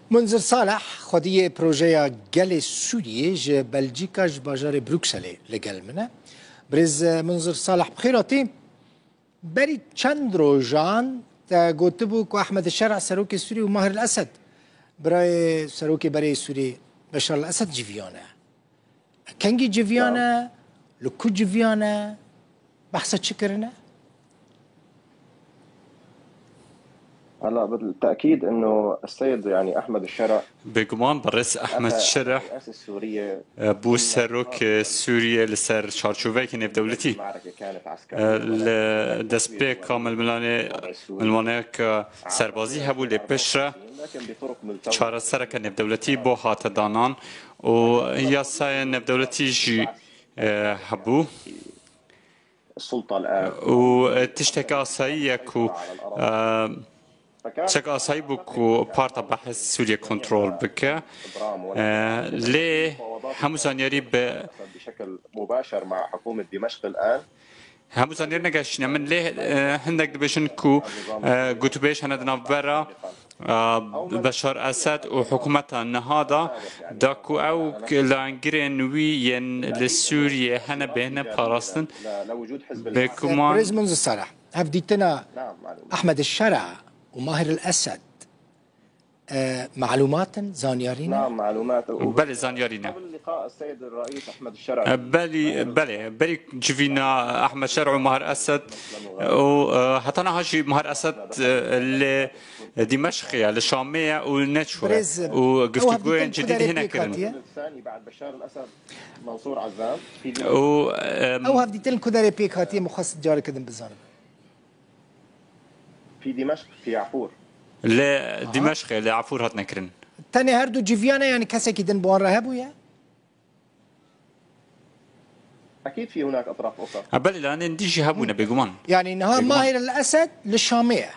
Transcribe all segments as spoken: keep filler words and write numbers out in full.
Munzir Salih, xwediyê projeya Gelê Sûriyê ji Belcîka, ji bajarê Brukselê li gel min e. Birêz, e, Munzir Salih, bi xêr hatî. Berî çend rojan te gotibû ku Ehmed Şer'a, serokê Sûriyê, û Mahir el Esed, birayê serokê berê Sûriyê Beşar el Esed, civiyane. Kengî civiyane, li ku civiyane, behsa çi kirine? هلا بالتأكيد إنه السيد يعني أحمد الشرع Bêguman birêz Ehmed Şereh, e, bû serok, e, Sûriyê li ser çarçoveyeke nêvdewletî. E, li destpêka milmilanê, milmaneyeke serbazî hebû, lê piştre çaresereke nêvdewletî bo hate danan û yasaya nêvdewletî jî, e, hebû. Û, e, tiştek asayî ye ku, e, tiştek asayî bû ku Parta Behes Sûriye kontrol bike. E, lê hemû zanyarî bi بشكل مباشر مع حكومة دمشق الآن. Hemû zanyarî negeştine min, lê, e, hindek dibêjin ku, e, gotûbêj hene di navbera, e, Beşar Esed û hikûmeta niha de, da ku ew layengirên wî yên li Sûriyê hene bêhne parastin. Bêguman. Birêz Munzir Salih, hevdîtina Ehmed Şera û Mahir el Esed, e, malûmat in, zanyarî ne? نعم، معلومات. Belê, zanyarî ne. قبل لقاء السيد الرئيس أحمد الشرع E, belî, belê, berî civîna Ehmed Şer û Mahir Esed û, e, heta niha jî Mahir Esed, e, li Dîmeşqê ye, li Şamê ye û neçûye. Birêz, û ew giftûgoyên hevdîtin ku cidî derê dihêne pêk kirin. Hatiye? الثاني بعد بشار الأسد، منصور عزام، في دمشق. Û, e, Ew hevdîtin ku derê pêk hatiye, min xwest careke din bizanim. في دمشق، في عفور. Li Dîmeşqê, li Afûr hatine kirin. Tenê her du civiyane, yani kesekî din bi wan re hebûye? أكيد في هناك أطراف أخرى. Ha, belê, layanên dî jî hebûne, bêguman. Yani niha Bêguman. Mahir el Esed li Şamê ye.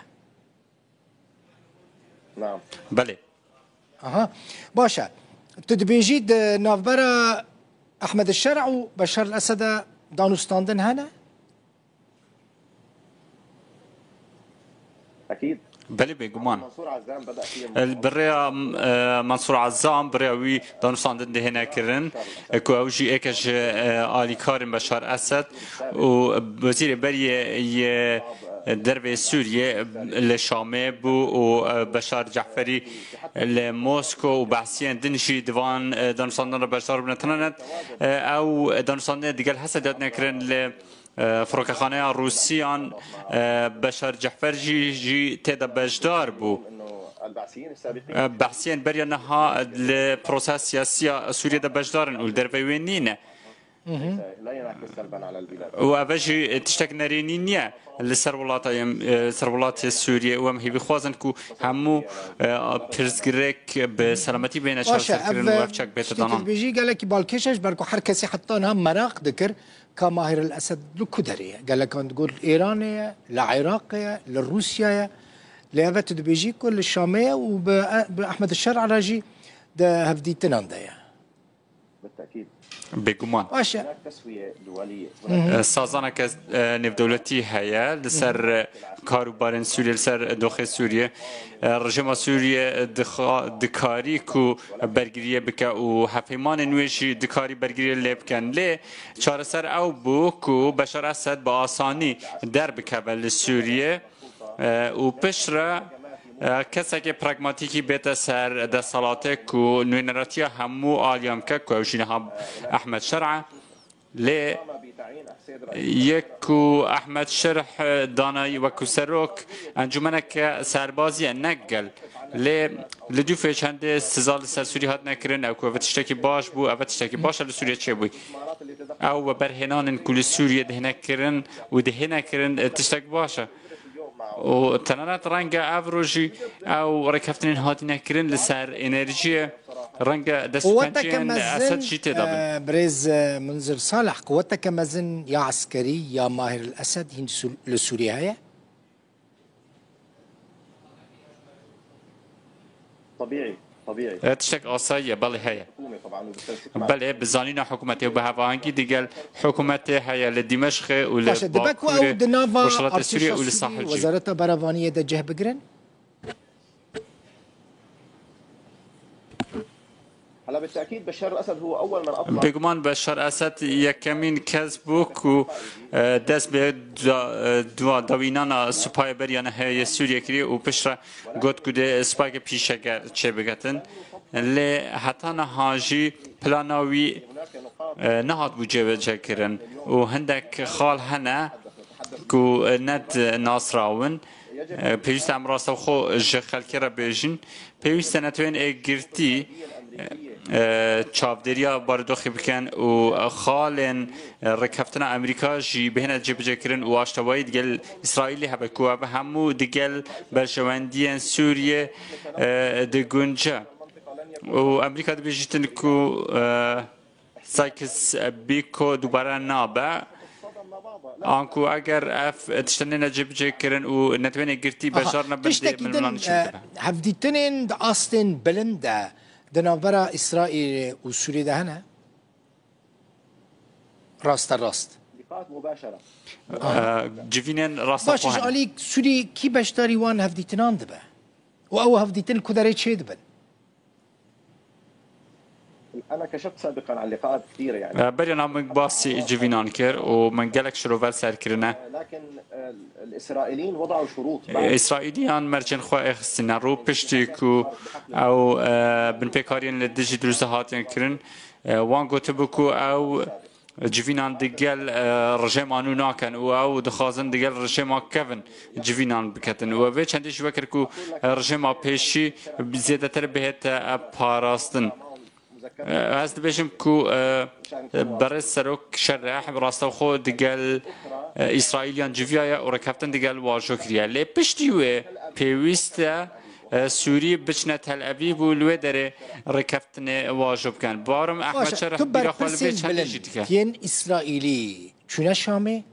نعم. Belê. Aha. Baş e. Tu dibêjî di navbera Ehmed Şer û Beşar el Esed de danûstandin hene? أكيد. Belê, bêguman. منصور عزام بدأ في Bi rêya, e, Mansur Azam, bi rêya wî danûstandin dihêne kirin, e, ku ew jî êke ji, e, alîkarên Beşar Esed û wezîrê beriyê yê dervê Sûriyê li Şamê bû û, e, Beşar Cehferî li Mosko û behsiyên din jî di van, e, danûstandan re beşdar bûne. Tenanet, e, ew danûstandinê digel Hesed hatine kirin li, e, firokexaneya Rûsiyan, e, Beşar Cehfer jî, jî tê de beşdar bû. E, behsiyên beriya niha li proseya siyasî ya Sûriyê de beşdar in û li derveyî wê nîne. لا ينعكس سلبا على البلاد. Û ev jî tiştek nerênî niye li ser welata em, e, ser welatê Sûriyê û em hêvî xwazin ku hemû, e, pirsgirêk bi selametî bêne Baş e, çareserkirin û ev, ev çek bête tiştekî danan. Dibêjî gelekî balkêş e, ji ber ku her kesî heta niha meraq dikir ka Mahir el Esed li ku derê ye. Gelekan digot li Îranê ye, li Iraqê ye, li Rûsya ye. Lê ev tu dibêjî ku li Şamê ye û bi, bi Ehmed Şer'a re jî di hevdîtinan de ye. بالتأكيد. Bêguman. Baş e. هناك تسوية دولية. E, sazaneke, e, nêvdewletî heye li ser, e, kar û barên Sûriyê, li ser doxê Sûriyê. E, rejîma Sûriyê dixa-, dikarî ku bergiriyê bike û hevpeymanên wê jî dikarî bergiriyê lê bikin. Lê çareser ew bû ku Beşar Esed bi asanî derbikeve li Sûriyê. E, û piştre, e, kesekê pragmatîkî bête ser desthilatê ku nûneratiya hemû aliyan bike, ku ew jî niha Ehmed Şer'a. Lê yek ku Ehmed Şerh dana wekû serok encûmeneke serbazî ye, ne gel. Lê li dû fêçendê siza li ser Sûrî hatine kirin, ew ku ev tiştekî baş bû, ev tiştekî baş e li Sûriyê çêbû. Ew weberhênan in ku li Sûriyê dihêne kirin û dihêne kirin, e, tiştek baş e. Û tenanet renge ev rojî ew rêkeftinên hatine kirin li ser enerjiyê, renge dest û pencên Esed jî tê de bin. Quweteke mezin, e, birêz, e, Munzir Salih, quweteke mezin ya eskerî ya Mahir el Esed hîn Sû-, li Sûriyê heye? طبيعي، طبيعي. E, tiştek asayî ye, belê heye. حكومة طبعًا وبالتنسيق مع Belê, bi zanîna hikûmetê û bi hevahengî digel hikûmetê heye li Dîmeşqê û li Baş e, dibe ku ew Bakurê di nava Rojhilatê Sûriyê û li Sahil jî. Wezareta Berevaniyê de cih bigirin? بالتأكيد بشار الأسد هو أول من أطلق. Bêguman Beşar Esed yekemîn kes bû ku, e, dest bi da-, e, dua dawînana supayê beriyane heye yê Sûriyê kiriye û piştre got ku dê supayeke pîşeger çêbigetin. Lê heta niha jî plana wî, e, nehatbû cêbecêkirin û hindek xal hene ku, e, ne di nas rawin. E, pêwîst e em rastewxo ji xelkê re bêjin. Pêwîst e netewên êkgirtî, e, çavdêriya barodoxê bikin û xalên, e, rêkeftina Amerîka jî bihêne cêbicêkirin û aştewayî digel Îsraîlê hebe ku ev hemû digel berjewendiyên Sûriyê, e, digunce. Û Amerîka dibêjîtin ku, e, Sykes-Picot dubare nabe. Anku eger ev tiştên nêne cêbicêkirin û netewên êkgirtî bejar nebin, dê milmilan çêbibe. Hevdîtinên di astên bilind de di navbera Îsraîlê û Sûriyê de hene? Raste rast. E, civînên rastexwe hene. Baş, ji alî Sûrî kî beşdarî wan hevdîtinan dibe? Û ew hevdîtin li ku derê çêdibin? أنا كشفت سابقا عن لقاءات كثيرة، يعني. E, beriya niha min basî civînan kir û min gelek şirover ser kirine. لكن، آه، الإسرائيليين وضعوا شروط. E, Îsraîliyan mercên xwe êxistine rû piştî ku ew, e, binpêkariyên li dijî dirûzê hatiye kirin. E, wan gotibû ku ew civînan digel, e, rejêma nû nakin û ew dixwazin digel rejêma kevin civînan biketin. Û ev vê çendê jî wekir ku, e, rejêma pêşî zêdetir bihête, e, parastin. E, ez dibêjim ku, e, berêz serok Şereh rastewxo digel, e, Îsraîliyan civiyaye û rêkeftin digel wajo kiriye. Lê piştî wê pêwîst e, e, Sûrî biçine Tel Evîv û li wê derê rêkeftinê wajo bikin. Barim Ehmed Şereh bîra xwe li vê çendê jî dike. Yên Îsraîlî çûne Şamê?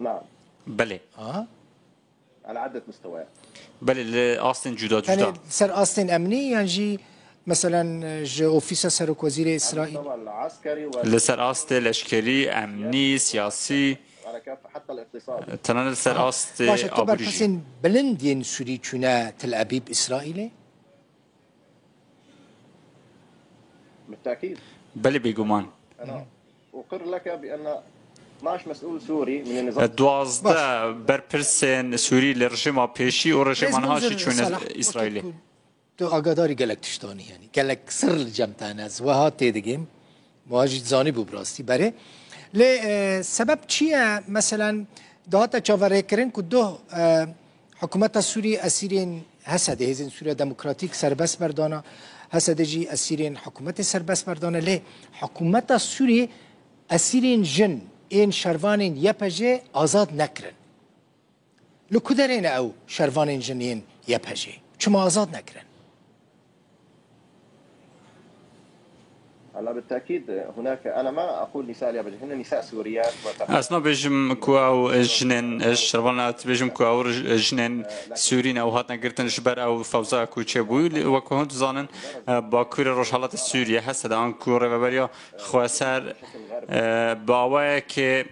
نعم. Belê. Aha. على عدة مستويات. Belê, li astên cuda cuda. Yanî ser astên emnî yan jî, meselen, ji ofîsa serokwezîrê Îsraîl? Li ser astê leşkerî, emnî, siyasî, tenanet li ser astê aborî jî. Baş e, tu berpirsên bilind yên Sûrî çûne Tel Ebîb, Îsraîlê? بالتأكيد. Belê, bêguman. أنا أقر لك بأن اثناش مسؤول سوري من النظام. Duwazdeh berpirsên Sûrî li rejîma pêşî û rejîma niha jî çûne Îsraîlê. Tu agadarî gelek tiştanî, yanî gelek sir li cem te ne, ez wiha têdigêm. Wiha jî dizanîbû bi rastî berê. Lê, e, sebeb çi ye? Meselen, dihate çaverêkirin ku doh, e, hikûmeta Sûrî esîrên H S D, Hêzên Sûriya Demokratîk serbest berdana, H S D jî esîrên hikûmetê serbest berdane. Lê hikûmeta Sûrî esîrên jin ên şervanên Y P G azad nekirin. Li ku derê ne ew şervanên jin yên Y P G? Çima azad nekirin? هلا بالتأكيد هناك، أنا ما أقول نساء اليابجة، هن نساء سوريات وتقريبا. Ez nabêjim ku ew jinên, e, şervan, ez dibêjim ku ew jinên Sûrî ne, ew hatine girtin ji ber ew fewza ku çêbû. Lê wek hûn dizanin, e, Bakurê Rojhelatê Sûriyê, H S D, anku Rêveberiya Xweser, e, bi awayekê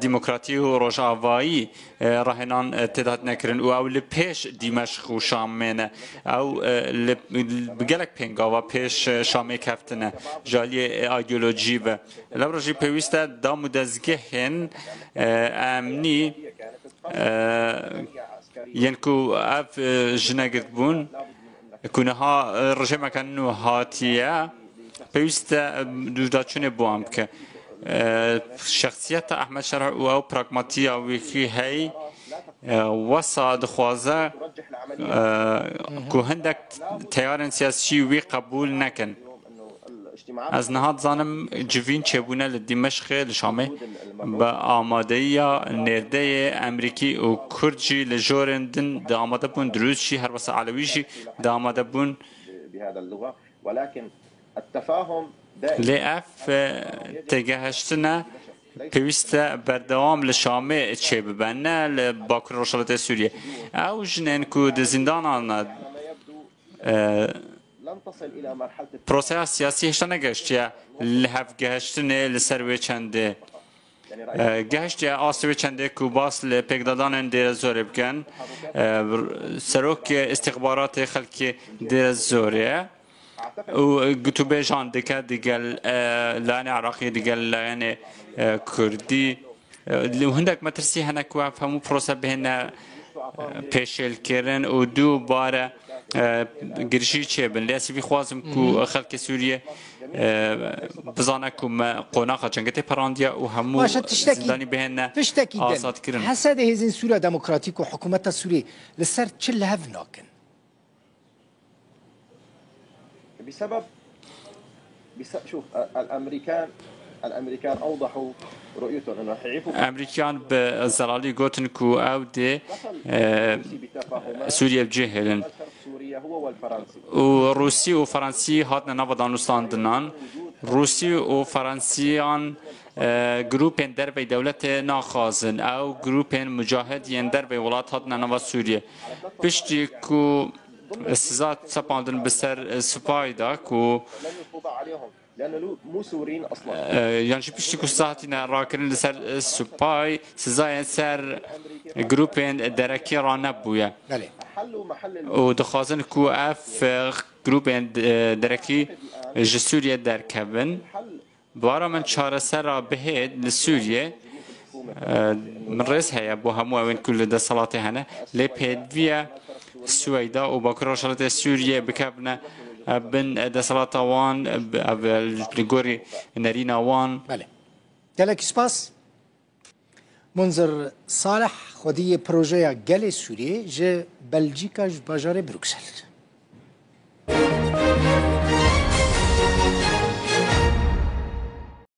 demokratî û rojavayî, e, rahênan, e, tê de hatine kirin û ew li pêş Dîmeşq û Şamê ne. Ew, e, li, bi gelek pêngava pêş, e, Şamê keftine ji aliyê, e, îdeolojî ve. Lewra jî pêwîst e dam û dezgehên, e, emnî, e, yên ku ev, e, jine girtbûn, ku niha, e, rejêmeke nû hatiye, pêwîst e, e, dûvdaçûnê bi wan bike. E, şexsiyeta Ehmed Şerh û ew pragmatiya wî kî hey, e, wesa dixwaze, e, ku hindek teyarên siyasî wî qebûl nekin. Ez niha dizanim civîn çêbûne li Dîmeşqê, li Şamê, bi amadeyiya nêrdeyê Emerîkî û Kurd jî li jorên din di amade bûn, dirûz jî, her wesa Elewî jî di amade bûn. Lê ev, e, têgehiştine pêwîst e berdewam li Şamê çêbibe, ne li Bakurê Rojhilatê Sûriyê. Ew jinên ku di zîndanan ne, e, proseya siyasî hêşta negehiştiye li hevgehiştinê li ser wê çendê. E, gehiştiye astê wê çendê ku bas li pêkdadanên Dêrezorê bikin. E, serokê îstixbaratê xelkê Dêrezorê ye. Û gotûbêjan dike digel, e, layenê Iraqî, digel layenê, e, Kurdî. E, li hindek metirsî hene ku ev hemû prose bihêne, e, pêşêlkirin û dûbare, e, girişî çêbin. Lê ez vî xwazim ku xelkê Sûriyê, e, bizane ku me qonaxa cengê tê perandiye û hemû Başe, tiştekî, zindanî bihêne tiştekî din. Azadkirin. Hesede hêzên Sûriya Demokratîk û hikûmeta Sûriyê li ser çi li hev nakin? بسبب بسبب شوف، الامريكان الامريكان اوضحوا رؤيتهم انه حيعيشوا Emerîkan bi zelalî gotin ku ew dê, e, Sûriye bi cih hêlin. سوريا هو والفرنسي. Û Rûsî û Fransî hatine nava danûstandinan. Rûsî û Fransiyan, e, grûpên dervey dewletê naxwazin. Ew grûpên mucahid yên dervey welat hatine nava Sûriye. Piştî ku siza sepandin bi ser, e, supayî da ku, e, yan jî piştî ku siza hatine rakirin li ser, e, supay, sizayên ser grûpên derekî ranebûye. Belê. Û dixwazin ku ev, e, grûpên, e, derekî ji Sûriye derkevin. Bi wara min çaresera bihêt li Sûriyê, e, min rêz heye bo hemû ewên ku li desthilatê hene, lê pêdiviya Sweyda û Bakur Rojhilatê Sûriyê bikevine, e, bin desthilata wan, e, bi, e, li gorî nerîna wan. Belê. Gelek spas. Munzir Salih, xwediyê projeya Gelê Sûriyê ji Belcîka, ji bajarê Bruksel.